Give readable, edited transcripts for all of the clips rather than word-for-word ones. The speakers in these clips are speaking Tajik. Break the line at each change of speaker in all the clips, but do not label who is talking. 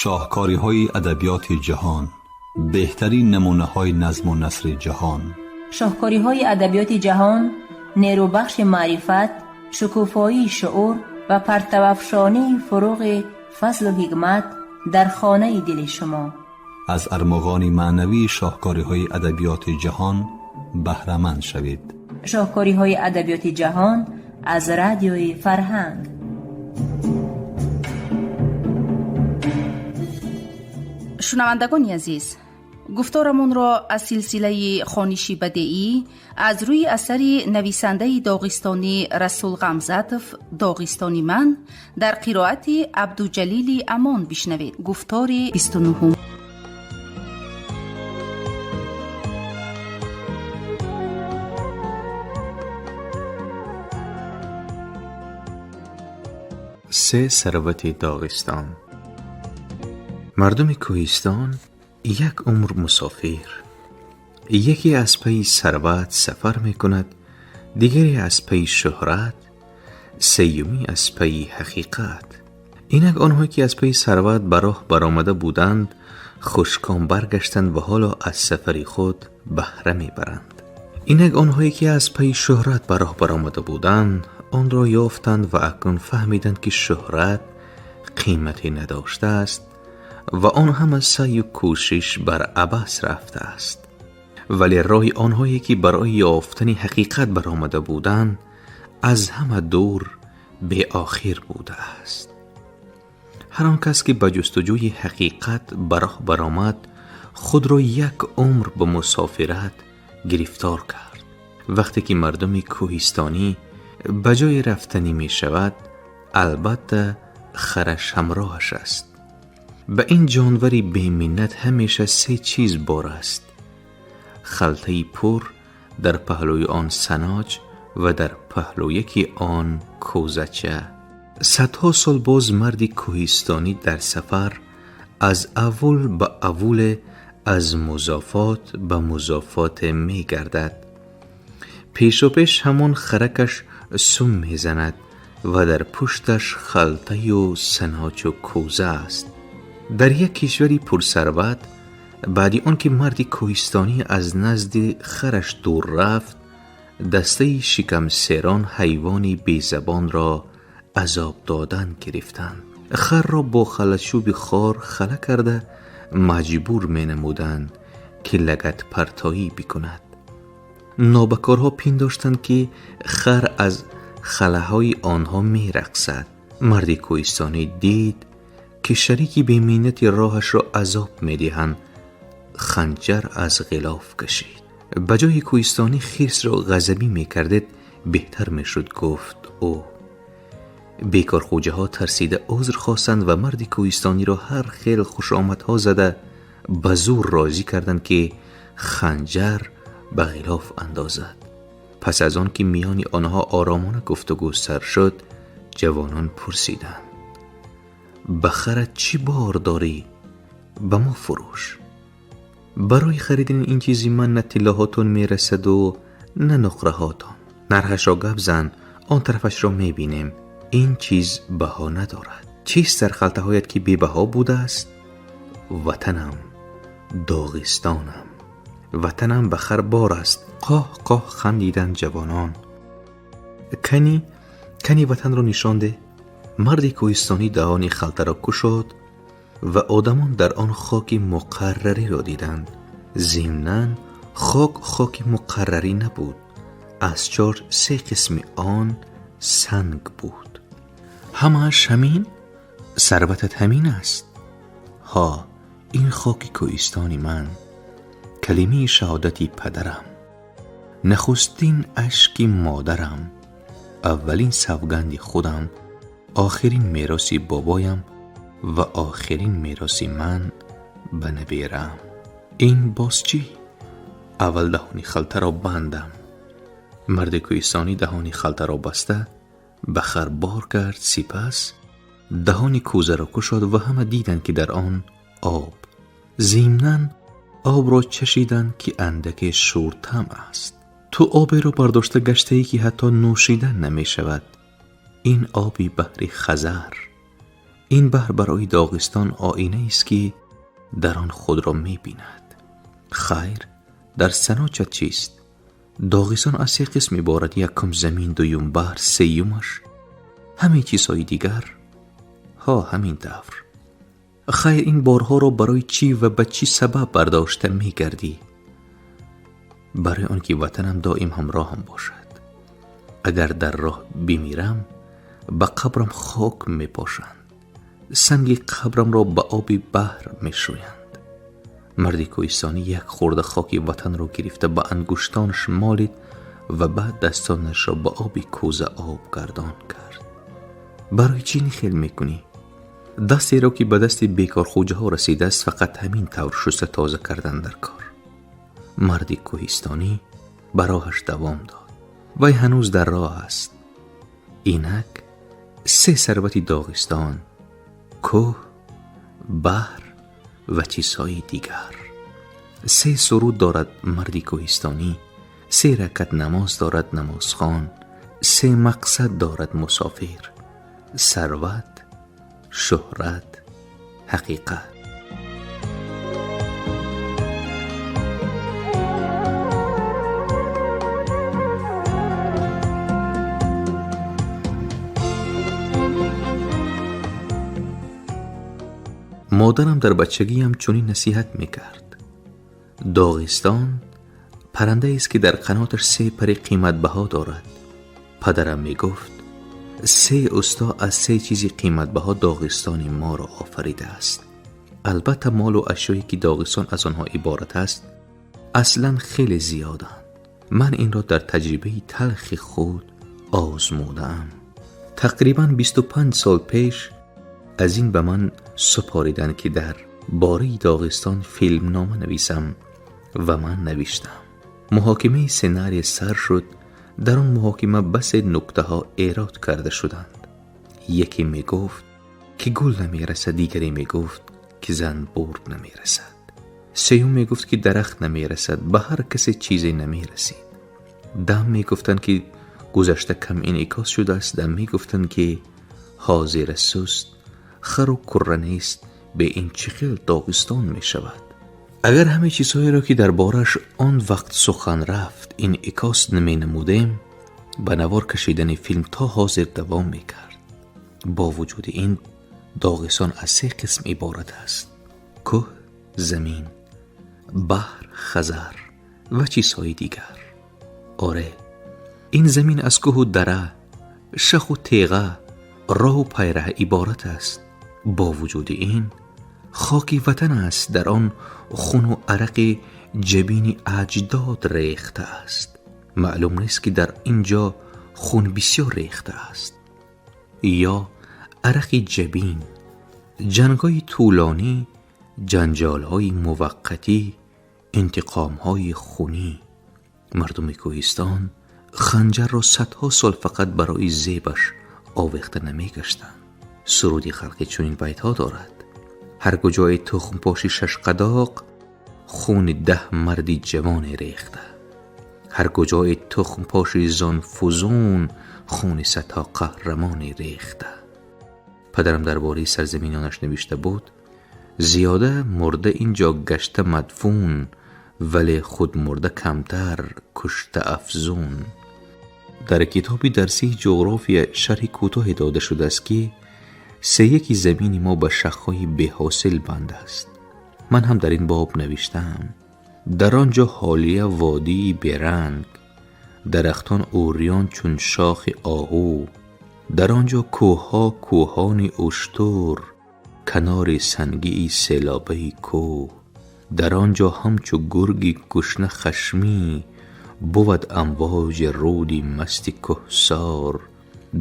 Шоҳкориҳои адабиёти ҷаҳон, беҳтарин намунаҳои назму насри ҷаҳон.
Шоҳкориҳои адабиёти ҷаҳон нерӯбахши маърифат, шукуфоии шуур ва партавафшонии фуруғи фазлу ҳикмат дар хонаи дили шумо.
Аз армуғони маънавии шоҳкориҳои адабиёти ҷаҳон баҳраманд шавед.
Шоҳкориҳои адабиёти ҷаҳон аз Радиои Фарҳанг.
Шунавандагони азиз, гуфторамонро аз силсилаи хониши бадеӣ аз рӯи асари нависандаи доғистонӣ Расул Ғамзатов «Доғистони ман» дар қироати Абдуҷалили Амон бишнавед. Гуфтори 29-ум.
Се сарвати Доғистон. Мардуми кӯҳистон як умр мусофир. Яке аз пайи сарват сафар мекунад, дигаре аз пайи шӯҳрат, сеюмӣ аз пайи ҳақиқат. Инак онҳое ки аз пайи сарват ба роҳ баромада буданд, хушком баргаштанд ва ҳоло аз сафари худ баҳра мебаранд. Инак онҳое ки аз пайи шӯҳрат ба роҳ баромада буданд, онро ёфтанд ва акнун фаҳмиданд, ки шӯҳрат қимате надоштааст ва он ҳама саъю кӯшиш бар абас рафтааст. Вале роҳи онҳое ки барои ёфтани ҳақиқат баромада буданд, аз ҳама дур беохир будааст. Ҳар он кас ки ба ҷустуҷӯи ҳақиқат ба роҳ баромад, худро як умр ба мусофират гирифтор кард. Вақте ки мардуми кӯҳистонӣ ба ҷое рафтанӣ мешавад, албатта хараш ҳамроҳаш аст. Ба ин ҷонвари беминнат ҳамеша се чиз бор аст: халтаи пур, дар паҳлӯи он саноҷ ва дар паҳлӯяки он кӯзача. Садҳо сол боз марди кӯҳистонӣ дар сафар аз аввул ба аввуле, аз музофот ба музофоте мегардад. Пешопеш ҳамон харакаш сум мезанад ва дар пушташ халтаю саноҷу кӯза аст. Дар як кишвари пурсарват, баъди он ки марди кӯҳистонӣ аз назди хараш дур рафт, дастаи шикамсерон ҳайвони безабонро азоб додан гирифтанд. Харро бо халачӯби хор хала карда маҷбур менамуданд, ки лагатпартоӣ бикунад. Нобакорҳо пиндоштанд, ки хар аз халаҳои онҳо мерақсад. Марди кӯҳистонӣ дид, ки шарики беминнати роҳашро азоб медиҳанд, ханҷар аз ғилоф кашид. Ба ҷои кӯҳистонӣ хирсро ғазабӣ мекардед, беҳтар мешуд, гуфт ӯ. Бекорхӯҷаҳо тарсида узр хостанд ва марди кӯҳистониро ҳар хел хушомадҳо зада ба зур розӣ карданд, ки ханҷар ба ғилоф андозад. Пас аз он ки миёни онҳо оромона гуфтугӯ сар шуд, ҷавонон пурсиданд: ба харат чӣ бор дорӣ? Ба мо фурӯш. Барои харидани ин чизи ман на тиллоҳотон мерасаду на нуқраҳотон. Нархашро гап зан, он тарафашро мебинем. Ин чиз баҳо надорад. Чист дар халтаҳоят, ки бебаҳо будааст? Ватанам, Доғистонам. Ватанам ба хар бор аст. Қоҳ қоҳ хандиданд ҷавонон. Кани, кани, ватанро нишон деҳ. Марди кӯҳистонӣ даҳони халтаро кушод ва одамон дар он хоки муқаррариро диданд. Зимнан хок хоки муқаррарӣ набуд, аз чор се қисми он санг буд. Ҳамааш ҳамин? Сарватат ҳамин аст? Ҳо, ин хоки кӯҳистони ман, калимаи шаҳодати падарам, нахустин ашки модарам, аввалин савганди худам, охирин мероси бобоям ва охирин мероси ман ба набераам. Ин боз чӣ? Аввал даҳони халтаро бандам. Марди кӯҳистонӣ даҳони халтаро баста ба хар бор кард, сипас даҳони кӯзаро кушод ва ҳама диданд, ки дар он об. Зимнан обро чашиданд, ки андаке шӯртам аст. Ту оберо бардошта гаштаӣ, ки ҳатто нӯшидан намешавад. Ин оби баҳри Хазар, Ин баҳр барои Доғистон оинаест, ки дар он худро мебинад. Хайр, дар Саночат чист? Доғистон аз се қисм иборат: якум замин, дуюм баҳр, сеюмаш ҳамаи чизҳои дигар. Ҳо, ҳамин тавр. Хайр, ин борҳоро барои чӣ ва ба чӣ сабаб бардошта мегардӣ? Барои он ки ватанам доим ҳамроҳам бошад. Агар дар роҳ бимирам, ба қабрам хок мепошанд, санги қабрамро ба оби баҳр мешӯянд. Марди кӯҳистонӣ як хурда хоки ватанро гирифта ба ангуштонаш молид ва баъд дастонашро ба оби кӯза обгардон кард. Барои чӣ хел мекунӣ? Дастеро, ки ба дасти бекорхӯҷаҳо расидааст, фақат ҳамин тавр шуста тоза кардан дар кор. Марди кӯҳистонӣ ба роҳаш давом дод. Вай ҳанӯз дар роҳ аст. Инак се сарвати Доғистон: кӯҳ, баҳр ва чизҳои дигар. Се суруд дорад марди кӯҳистонӣ, се ракат намоз дорад намозхон, се мақсад дорад мусофир: сарват, шӯҳрат, ҳақиқат. Модарам дар бачагиам чунин насиҳат мекард: Доғистон паррандаест, ки дар қаноташ се пари қиматбаҳо дорад. Падарам мегуфт: се усто аз се чизи қиматбаҳо Доғистони моро офаридааст. Албатта, молу ашёе, ки Доғистон аз онҳо иборат аст, аслан хеле зиёданд. Ман инро дар таҷрибаи талхи худ озмудаам. Тақрибан 25 сол пеш аз ин ба ман супориданд, ки дар бораи Доғистон филмнома нависам, ва ман навиштам. Муҳокимаи сценария сар шуд. Дар он муҳокима басе нуктаҳо эрод карда шуданд. Яке мегуфт, ки гул намерасад, дигаре мегуфт, ки занбур намерасад, сеюм мегуфт, ки дарахт намерасад. Ба ҳар касе чизе намерасид. Дам мегуфтанд, ки гузашта кам инъикос шудааст, дам мегуфтанд, ки ҳозира суст, хару курра нест, бе ин чӣ хел Доғистон мешавад? Агар ҳамаи чизҳоеро, ки дар борааш он вақт сухан рафт, инъикос наменамудем, ба навор кашидани филм то ҳозир давом мекард. Бо вуҷуди ин, Доғистон аз се қисм иборат аст: кӯҳ, замин, баҳр, Хазар ва чизҳои дигар. Оре, ин замин аз кӯҳу дара, шаху теға, роҳу пайраҳа иборат аст. Бо вуҷуди ин, хоки ватан аст, дар он хуну арақи ҷабини аҷдод рехта аст. Маълум нест, ки дар ин ҷо хун бисёр рехта аст ё арақи ҷабин. Ҷангҳои тӯлонӣ, ҷанҷолҳои муваққатӣ, интиқомҳои хунӣ. Мардуми кӯҳистон ханҷарро садҳо сол фақат барои зебаш овехта намегаштанд. Суруди халқӣ чунин байтҳо дорад: ҳар куҷое тухмпоши шашқадоқ, хуни 10 марди ҷавоне рехта. Ҳар куҷое тухмпоши зонфузун, хуни садҳо қаҳрамоне рехта. Падарам дар бораи сарзаминонаш навишта буд: зиёда мурда ин ҷо гашта мадфун, вале худ мурда камтар, кушта афзун. Дар китоби дарсии ҷуғрофия шарҳи кӯтоҳе дода шудааст, ки сеяки замини мо ба шахҳои беҳосил банд аст. Ман ҳам дар ин боб навиштаам: дар он ҷо ҳолия водии беранг, дарахтон урён чун шохи оҳу, дар он ҷо кӯҳҳо кӯҳони уштур, канори сангии селобаи кӯҳ, дар он ҷо ҳамчу гурги гушна хашмӣ бувад амвоҷи руди масти кӯҳсор,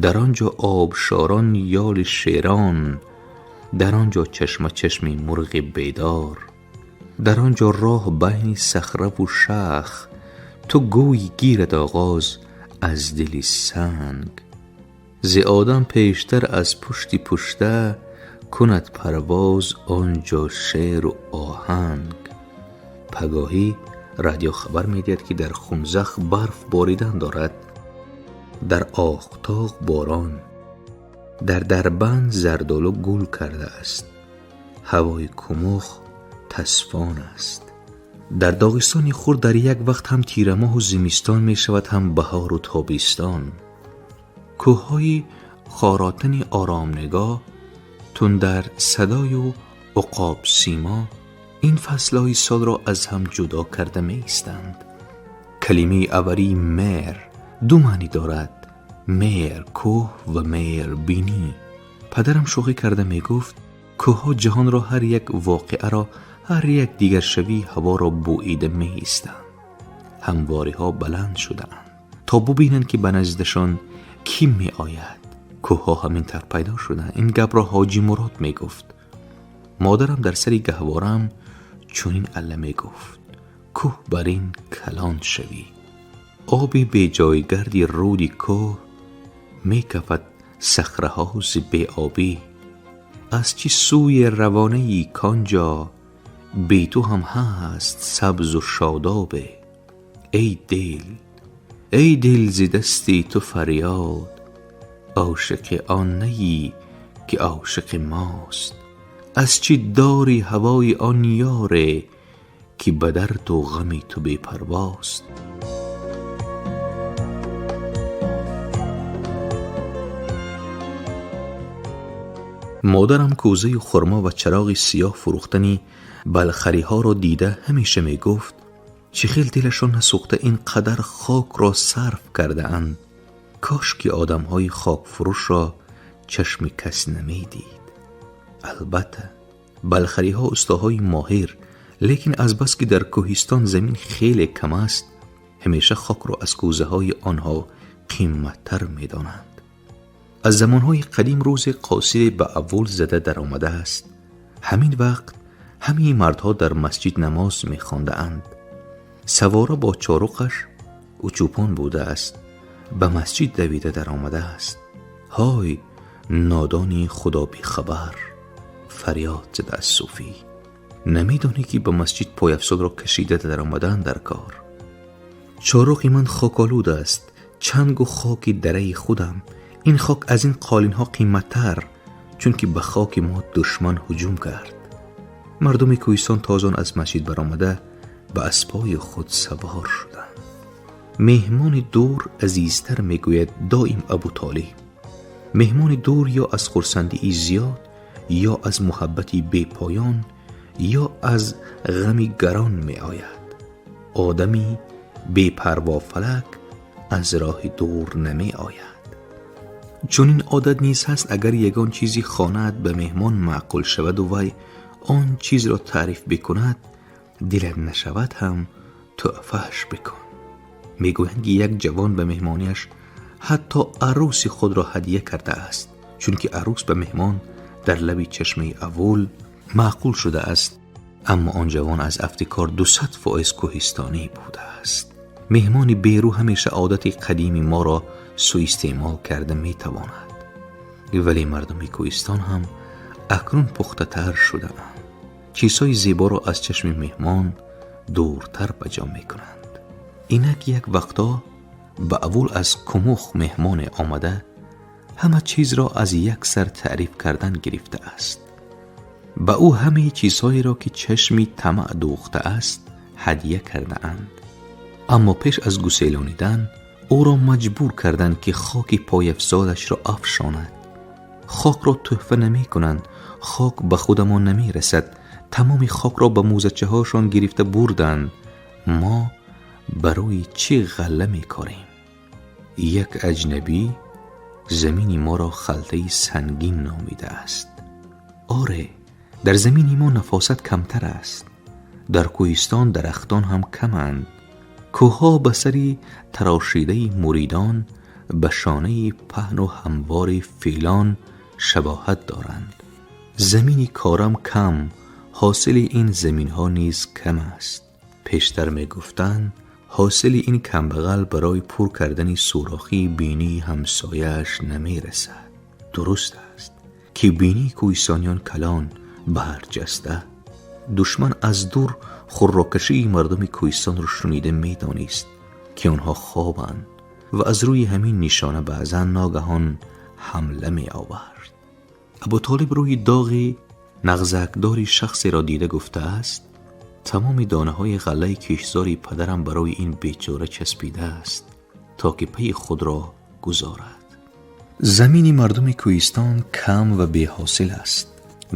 дар он ҷо обшорон ёли шерон, дар он ҷо чашма чашми мурғи бедор, дар он ҷо роҳ байни сахраву шах, ту гӯйӣ гирад оғоз аз дили санг. Зи одам пештар аз пушти пушта кунад парвоз он ҷо шеру оҳанг. Пагоҳӣ радио хабар медиҳад, ки дар Хунзах барф боридан дорад, дар Оқтоғ борон. Дар Дарбанд зардолу гул карда аст. Ҳавои Кумух тасфон аст. Дар Доғистони хурд дар як вақт ҳам тирамоҳу зимистон мешавад, ҳам баҳору тобистон. Кӯҳҳои Хоротани оромнигоҳ, тундарсадою уқобсимо ин фаслҳои солро аз ҳам ҷудо карда меистанд. Калимаи аварӣ мер ду маънӣ дорад: мер кӯҳ ва мер бинӣ. Падарам шӯхӣ карда мегуфт: кӯҳҳо ҷаҳонро, ҳар як воқеаро, ҳар як дигаршавии ҳаворо бӯида меистанд. Ҳамвориҳо баланд шудаанд, то бубинанд, ки ба наздашон кӣ меояд. Кӯҳҳо ҳамин тавр пайдо шуданд. Ин гапро Ҳоҷӣ Мурод мегуфт. Модарам дар сари гаҳвораам чунин алла мегуфт: кӯҳ бар ин калон шавӣ. Оби беҷойгарди руди кӯҳ мекафад сахраҳо зи беобӣ. Аз чӣ сӯе равонаи конҷо бе ту ҳам ҳаст сабзу шодобе. Эй дил, эй дил, зи дасти ту фарёд, ошиқи он наӣ ки ошиқи мост. Аз чӣ дорӣ ҳавои он ёре ки ба дарду ғами ту бепарвост. Модарам кӯзаи хурмо ва чароғи сиёҳ фурӯхтани балхариҳоро дида ҳамеша мегуфт: чӣ хел дилашон насӯхта ин қадар хокро сарф кардаанд. Кош ки одамҳои хокфурӯшро чашми кас намедид. Албатта, балхариҳо устоҳои моҳир, лекин азбаски дар кӯҳистон замин хеле кам аст, ҳамеша хокро аз кӯзаҳои онҳо қиматтар медонанд. Аз замонҳои қадим рӯзе қосиде ба аввул зада даромадааст. Ҳамин вақт ҳамаи мардҳо дар масҷид намоз мехондаанд. Савора бо чоруқаш ӯ чӯпон будааст, ба масҷид давида даромадааст. Ҳой, нодони худо бехабар! Фарёд зада аз суфӣ. Намедонӣ ки ба масҷид пойафзолро кашида даромадан дар кор? Чоруқи ман хоколуд аст, чангу хоки дараи худам. Ин хок аз ин қолинҳо қиматтар, чунки ба хоки мо душман ҳуҷум кард. Мардуми кӯҳистон тозон аз масҷид баромада ба аспои худ савор шуданд. Меҳмони дур азизтар, мегӯяд доим Абутолиб. Меҳмони дур ё аз хурсандии зиёд, ё аз муҳаббати бепоён, ё аз ғами гарон меояд. Одами бепарво фалак аз роҳи дур намеояд. Чунин одат низ ҳаст: агар ягон чизи хонаат ба меҳмон маъқул шаваду вай он чизро таъриф бикунад, дилат нашавад ҳам тӯҳфааш бикун. Мегӯянд, ки як ҷавон ба меҳмониаш ҳатто арӯси худро ҳадя кардааст, чунки арӯс ба меҳмон дар лаби чашмаи аввул маъқул шудааст. Аммо он ҷавон аз афти кор 200% кӯҳистонӣ будааст. Меҳмони берӯ ҳамеша одати қадими моро суистеъмол карда метавонад. Вале мардуми кӯҳистон ҳам акнун пухтатар шудаанд. Чизҳои зеборо аз чашми меҳмон дуртар ба ҷо мекунанд. Инак як вақтҳо ба аввул аз Кумух меҳмоне омада ҳама чизро аз як сар таъриф кардан гирифтааст. Ба ӯ ҳамаи чизҳоеро ки чашми тамаъ дӯхтааст ҳадя кардаанд. Аммо пеш аз гуселонидан ӯро маҷбур карданд, ки хоки пойафзолашро афшонад. Хокро тӯҳфа намекунанд, хок ба худамон намерасад. Тамоми хокро ба мӯзачаҳошон гирифта бурданд. Мо барои чӣ ғалла мекорем? Як аҷнабӣ замини моро халтаи сангин номидааст. Оре, дар замини мо нафосат камтар аст. Дар кӯҳистон дарахтон ҳам каманд. Кӯҳҳо ба сари тарошидаи муридон, ба шонаи паҳну ҳамвори филон шабоҳат доранд. Замини корам кам, ҳосили ин заминҳо низ кам аст. Пештар мегуфтанд, ҳосили ин камбағал барои пур кардани сӯрохии бинии ҳамсояаш намерасад. Дуруст аст, ки бинии кӯҳистониён калон, барҷаста. Душман аз дур хуррокашии мардуми кӯҳистонро шунида медонист, ки онҳо хобанд, ва аз рӯи ҳамин нишона баъзан ногаҳон ҳамла меовард. Абутолиб рӯи доғи нағзакдори шахсеро дида гуфтааст: тамоми донаҳои ғаллаи киштзори падарам барои ин бечора часпидааст, то ки пайи худро гузорад. Замини мардуми кӯҳистон кам ва беҳосил аст.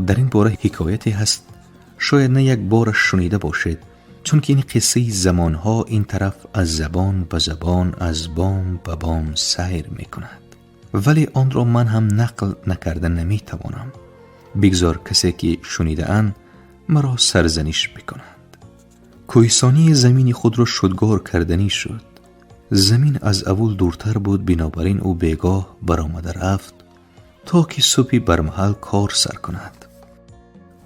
Дар ин бора ҳикояте ҳаст, шояд на як бораш шунида бошед, чунки ин қиссаи замонҳо ин тараф аз забон ба забон, аз бом ба бом сайр мекунад. Вале онро ман ҳам нақл накарда наметавонам. Бигзор касе ки шунидаанд маро сарзаниш бикунанд. Кӯҳистонӣ замини худро шудгор карданӣ шуд. Замин аз аввал дуртар буд, бинобар ин ӯ бегоҳ баромада рафт, то ки субҳи бармаҳал кор сар кунад.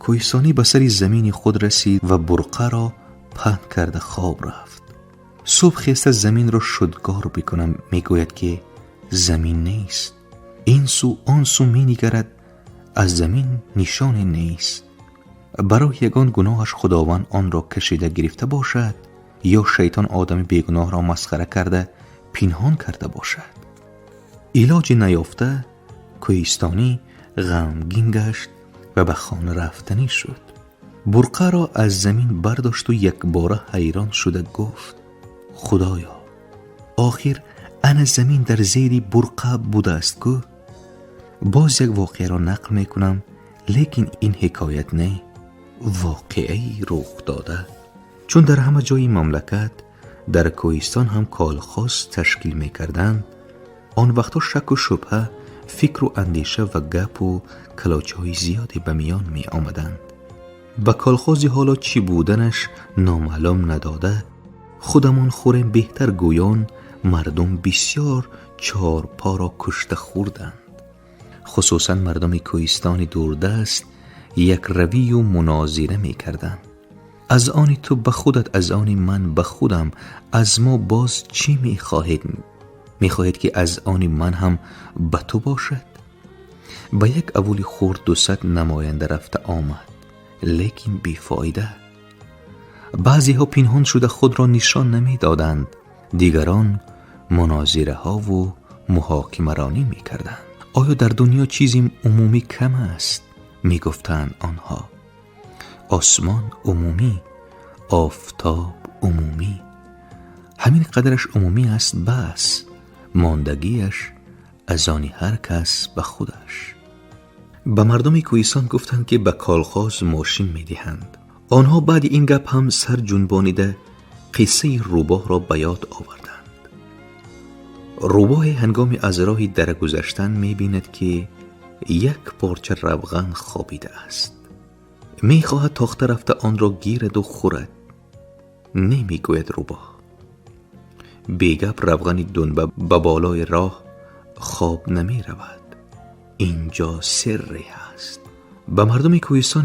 Кӯҳистонӣ ба сари замини худ расид ва бурқаро паҳн карда хоб рафт. Субҳ хеста заминро шудгор бикунам, мегӯяд ки замин нест. Ин сӯ он сӯ менигарад, аз замин нишоне нест. Барои ягон гуноҳаш Худованд онро кашида гирифта бошад ё шайтон одами бегуноҳро масхара карда пинҳон карда бошад. Илоҷе наёфта кӯҳистонӣ ғамгин гашт ва ба хона рафтанӣ шуд. Бурқаро аз замин бардошту якбора ҳайрон шуда гуфт: Худоё, охир ана замин дар зери бурқа будааст ку. Боз як воқеаро нақл мекунам, лекин ин ҳикоят не, воқеаи рух дода. Чун дар ҳама ҷои мамлакат, дар кӯҳистон ҳам колхоз ташкил мекарданд, он вақтҳо шаку шубҳа, фикру андеша ва гапу калочаҳои зиёде ба миён меомаданд. Ба колхози ҳоло чӣ буданаш номаълум надода, худамон хӯрем беҳтар гӯён, мардум бисёр чорпоро кушта хӯрданд. Хусусан мардуми кӯҳистони дурдаст якравию мунозира мекарданд. Аз они ту ба худат, аз они ман ба худам, аз мо боз чӣ мехоҳед? Мехоҳед ки аз они ман ҳам ба ту бошад? Ба як авули хурд 200 намоянда рафта омад, лекин бефоида. Баъзеҳо пинҳон шуда худро нишон намедоданд, дигарон мунозираҳову муҳокимаронӣ мекарданд. Оё дар дунё чизи умумӣ кам аст? Мегуфтанд онҳо. Осмон умумӣ, офтоб умумӣ, ҳамин қадараш умумӣ аст, бас, мондагиаш аз они ҳар кас ба худаш. Ба мардуми кӯҳистон гуфтанд, ки ба колхоз мошин медиҳанд. Онҳо баъди ин гап ҳам сар ҷунбонида қиссаи рӯбоҳро ба ёд оварданд. Рӯбоҳе ҳангоми аз роҳи дара гузаштан мебинад, ки як порча равған хобидааст. Мехоҳад тохта рафта онро гираду хӯрад. Намегӯяд рӯбоҳ. Бегап равғани дунба ба болои роҳ хоб намеравад. Инҷо сирре ҳаст. Ба мардуми кӯҳистон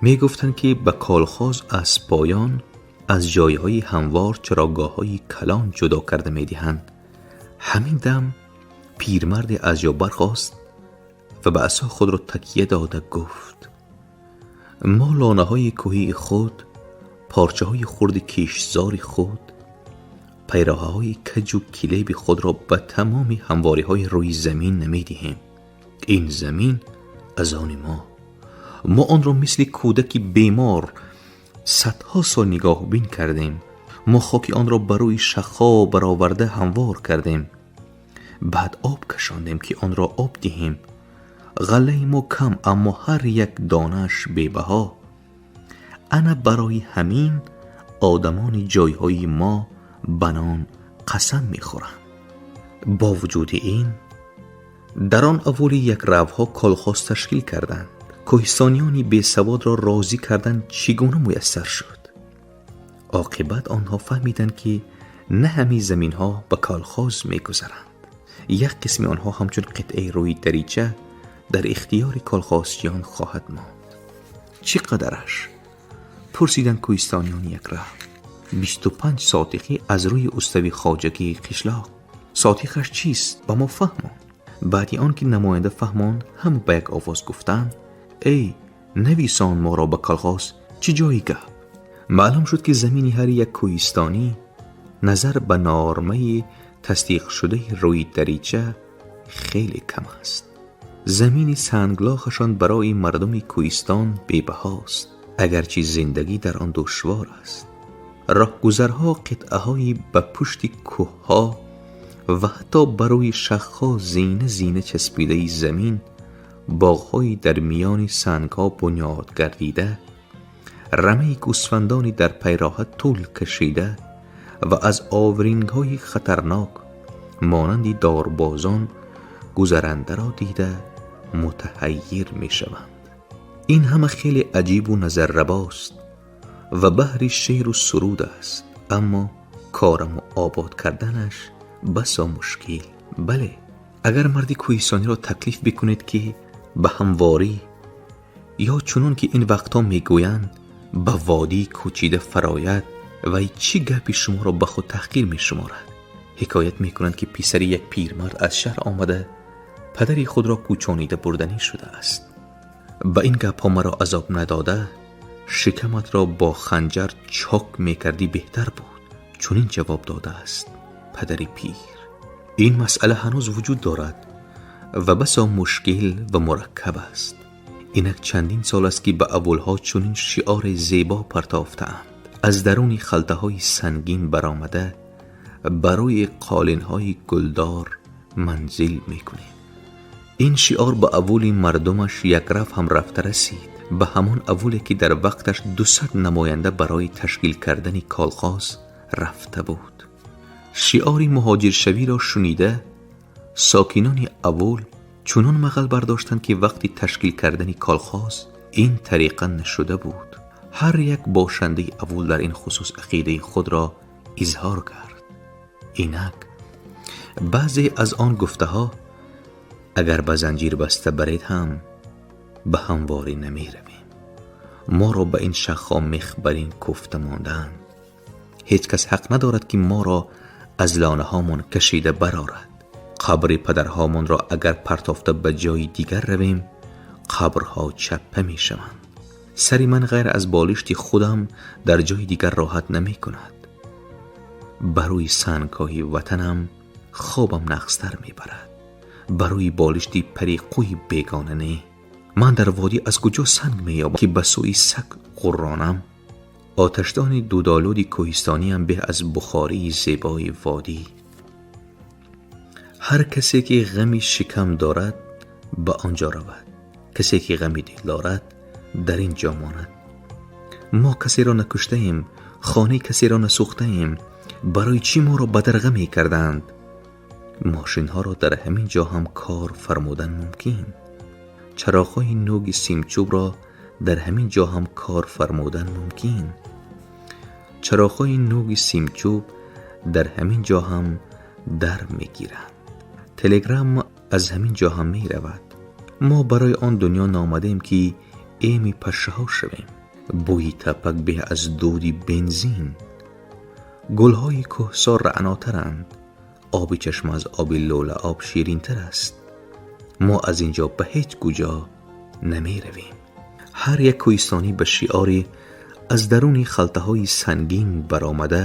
мегуфтанд, ки ба колхоз аз поён аз ҷойҳои ҳамвор чарогоҳҳои калон ҷудо карда медиҳанд. Ҳамин дам пирмарде аз ҷо бархост ва ба асо худро такя дода гуфт: мо лонаҳои кӯҳии худ, порчаҳои хурди киштзори худ, пайроҳаҳои каҷу килеби худро ба тамоми ҳамвориҳои рӯи замин намедиҳем. Ин замин аз они мо. Мо онро мисли кӯдаки бемор садҳо сол нигоҳбин кардем. Мо хоки онро ба рӯи шахҳо бароварда ҳамвор кардем. Баъд об кашондем, ки онро об диҳем. Ғаллаи мо кам, аммо ҳар як донааш бебаҳо. Ана барои ҳамин одамони ҷойҳои мо ба нон қасам мехӯранд. Бо вуҷуди ин дар он аввали якравҳо колхоз ташкил карданд. Кӯҳистониёни бесаводро розӣ кардан чӣ гуна муяссар шуд? Оқибат онҳо фаҳмиданд, ки на ҳамаи заминҳо ба колхоз мегузаранд. Як қисми онҳо ҳамчун қитъаи рӯи дарича дар ихтиёри колхозчиён хоҳад монд. Чӣ қадараш? Пурсиданд кӯҳистониёни якрав. 25 сотихӣ аз рӯи устави хоҷагии қишлоқ. Сотихаш чист? Ба мо фаҳмон. Баъди он ки намоянда фаҳмонд, ҳама ба як овоз гуфтанд: эй, нависон моро ба колхоз, чӣ ҷои гап? Маълум шуд, ки замини ҳар як кӯҳистонӣ назар ба нормаи тасдиқшудаи рӯи дарича хеле кам аст. Замини санглохашон барои мардуми кӯҳистон бебаҳост, агарчи зиндагӣ дар он душвор аст. Роҳгузарҳо қитъаҳои ба пушти кӯҳҳо ва ҳатто ба рӯи шахҳо зина зина часпидаи замин, боғҳои дар миёни сангҳо бунёд гардида, рамаи гӯсфандони дар пайроҳа тӯл кашида ва аз оврингҳои хатарнок монанди дорбозон гузарандаро дида мутаҳаййир мешаванд. Ин ҳама хеле аҷибу назаррабост ва баҳри шеъру суруд аст, аммо кораму обод карданаш басо мушкил. Бале, агар марди кӯҳистониро таклиф бикунед, ки ба ҳамворӣ ё чунон ки ин вақтҳо мегӯянд, ба водӣ кӯчида фарояд, вай чӣ гапи шуморо ба худ таҳқир мешуморад? Ҳикоят мекунанд, ки писари як пирмард аз шаҳр омада падари худро кӯчонида бурданӣ шудааст. Ба ин гапҳо маро азоб надода, шикаматро бо ханҷар чок мекардӣ беҳтар буд, чунин ҷавоб додааст падари пир. Ин масъала ҳанӯз вуҷуд дорад ва басо мушкил ва мураккаб аст. Инак чандин сол аст, ки ба авулҳо чунин шиори зебо партофтаанд: аз даруни халтаҳои сангин баромада, барои қолинҳои гулдор манзил мекунем. Ин шиор ба авули мардумаш якраф ҳам рафта расид, ба ҳамон авуле, ки дар вақташ 200 намоянда барои ташкил кардани колхоз рафта буд. Шиори муҳоҷиршавиро шунида, сокинони авул чунон мағал бардоштанд, ки вақти ташкил кардани колхоз ин тариқа нашуда буд. Ҳар як бошандаи авул дар ин хусус ақидаи худро изҳор кард. Инак баъзе аз он гуфтаҳо: агар ба занҷир баста баред ҳам, ба ҳамворӣ намеравем. Моро ба ин шахҳо мех бар ин кӯфта мондаанд. Ҳеҷ кас ҳақ надорад, ки моро аз лонаҳомон кашида барорад. Қабри падарҳомонро агар партофта ба ҷои дигар равем, қабрҳо чаппа мешаванд. Сари ман ғайр аз болишти худам дар ҷои дигар роҳат намекунад. Ба рӯи сангҳои ватанам хобам нағзтар мебарад, ба рӯи болишти париқӯи бегона не. Ман дар водӣ аз куҷо санг меёбам, ки ба сӯи саг ғурронам? Оташдони дудолуди кӯҳистониам беҳ аз бухории зебои водӣ. Ҳар касе ки ғами шикам дорад, ба он ҷо равад, касе ки ғами дил дорад, дар ин ҷо монад. Мо касеро накуштаем, хонаи касеро насӯхтаем. Барои чӣ моро бадарға мекарданд? Мошинҳоро дар ҳамин ҷо ҳам кор фармудан мумкин. Чароғҳои нӯги симчӯбро дар ҳамин ҷо ҳам кор фармудан мумкин. Чароғҳои нӯги симчӯб дар ҳамин ҷо ҳам дар мегиранд. Телеграмма аз ҳамин ҷо ҳам меравад. Мо барои он дунё наомадем, ки эми пашшаҳо шавем. Бӯи тапак беҳ аз дуди бензин. Гулҳои кӯҳсор раънотаранд. Оби чашма аз оби лӯлаоб ширинтар аст. Мо аз ин ҷо ба ҳеҷ куҷо намеравем. Ҳар як кӯҳистонӣ ба шиори аз даруни халтаҳои сангин баромада,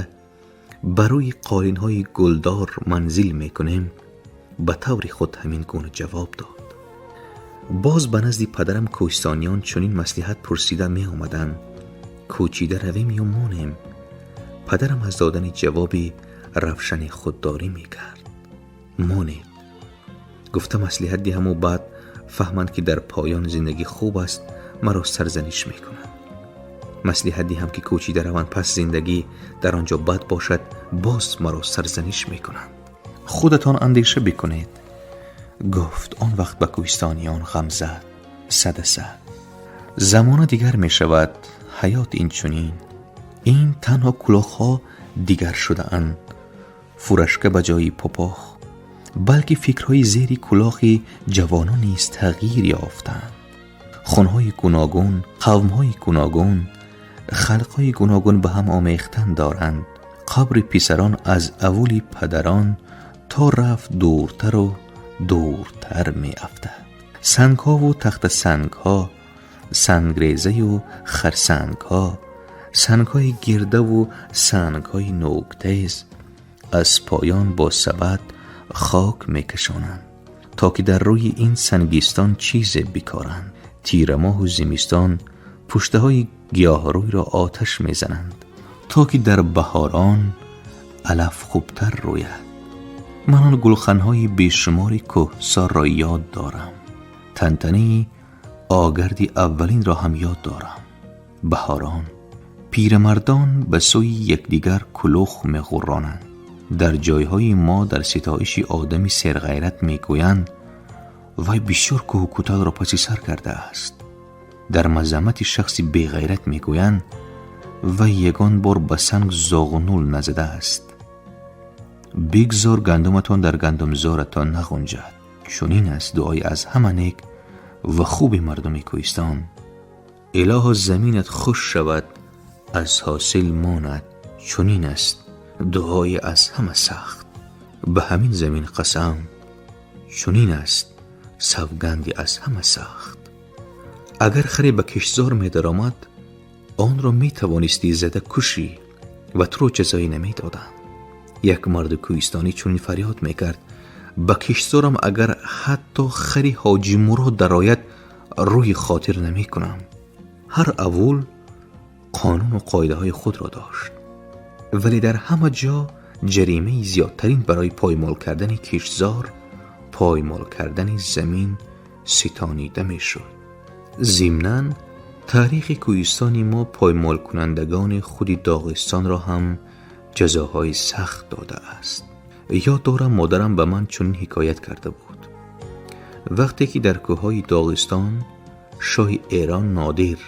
барои қолинҳои гулдор манзил мекунем, ба таври худ ҳамин гуна ҷавоб дод. Боз ба назди падарам кӯҳистониён чунин маслиҳат пурсида меомаданд: кӯчида равем ё монем? Падарам аз додани ҷавоби равшани худдорӣ мекард. Монед, гуфта маслиҳат диҳаму баъд фаҳманд, ки дар поён зиндагӣ хуб аст, маро сарзаниш мекунанд. Маслиҳат диҳам, ки кӯчида раванд, пас зиндагӣ дар он ҷо бад бошад, боз маро сарзаниш мекунанд. Худатон андеша бикунед, гуфт он вақт ба кӯҳистониён ғамзад садаса. Замона дигар мешавад, ҳаёт инчунин. Ин танҳо кулоҳҳо дигар шудаанд, фурашка ба ҷои попох, балки фикрҳои зери кулоҳи ҷавонон низ тағйир ёфтаанд. Хунҳои гуногун, қавмҳои гуногун, халқҳои гуногун ба ҳам омехтан доранд. Қабри писарон аз авули падарон то рафт дуртару дуртар меафтад. Сангҳову тахтасангҳо, сангрезаю харсангҳо, сангҳои гирдаву сангҳои нӯктез аз поён бо сабад хок мекашонанд. То ки дар рӯи ин сангистон чизе бикоранд. Тирамоҳу зимистон пуштаҳои гиёҳрӯйро оташ мезананд, то ки дар баҳорон алаф хубтар рӯяд. Ман он гулханҳои бешумори кӯҳсорро ёд дорам. Тантанаи огарди аввалинро ҳам ёд дорам. Баҳорон пирамардон ба сӯи якдигар кулух меғурронанд. Дар ҷойҳои мо дар ситоиши одами серғайрат мегӯянд: вай бисёр кӯҳу кӯталро паси сар кардааст. Дар мазаммати шахси беғайрат мегӯянд: вай ягон бор ба санг зоғнуль назадааст. Бигзор гандуматон дар гандумзоратон нағунҷад. Чунин аст дуои аз ҳама нек ва хуби мардуми кӯҳистон. Илоҳо, заминат хуш шавад, аз ҳосил монад. Чунин аст дуои аз ҳама сахт. Ба ҳамин замин қасам, чунин аст савганди аз ҳама сахт. Агар харе ба киштзор медаромад, онро метавонистӣ зада кушӣ ва туро ҷазоӣ намедоданд. Як марди кӯҳистонӣ чунин фарёд мекард: ба киштзорам агар ҳатто хари Ҳоҷи Мурод дарояд, рӯи хотир намекунам. Ҳар авул қонуну қоидаҳои худро дошт, вале дар ҳама ҷо ҷаримаи зиёдтарин барои поймол кардани киштзор, поймол кардани замин ситонида мешуд. Зимнан таърихи кӯҳистони мо поймолкунандагони худи Доғистонро ҳам ҷазоҳои сахт додааст. Ёд дорам, модарам ба ман чунин ҳикоят карда буд: вақте ки дар кӯҳҳои Доғистон шоҳи Эрон Нодир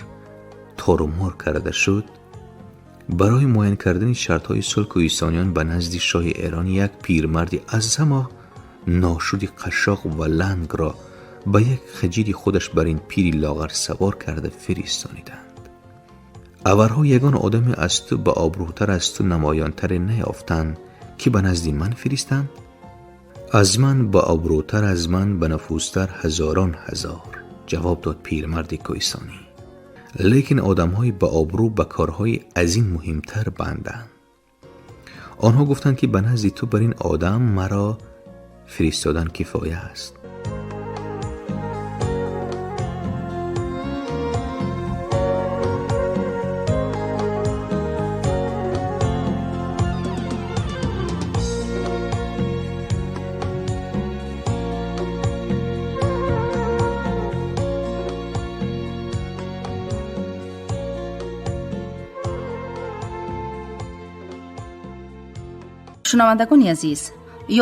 торумор карда шуд, барои муайян кардани шартҳои сулҳ кӯҳистониён ба назди шоҳи Эрон як пирмарди аз ҳама ношуди қашшоқ ва лангро ба як хаҷири худаш бар ин пири лоғар савор карда фиристониданд. Аварҳо ягон одаме аз ту ба обрӯтар, аз ту намоёнтаре наёфтанд, ки ба назди ман фиристанд? Аз ман ба обрӯтар, аз ман ба нуфузтар ҳазорон ҳазор, ҷавоб дод пирмарди кӯҳистонӣ. Лекин одамҳои ба обрӯ ба корҳои аз ин муҳимтар банданд. Онҳо гуфтанд, ки ба назди ту бар ин одам маро фиристодан кифоя аст.
Шунавандагони азиз,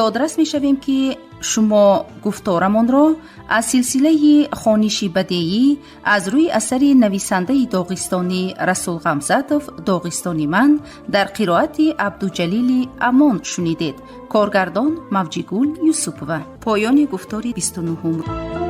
ёдрас мешавем, ки шумо гуфторамонро аз силсилаи хониши бадеӣ аз рӯи асари нависандаи доғистонӣ Расул Ғамзатов «Доғистони ман» дар қироати Абдуҷалили Амон шунидед. Коргардон Мавҷигул Юсупова. Поёни гуфтори 29-ум.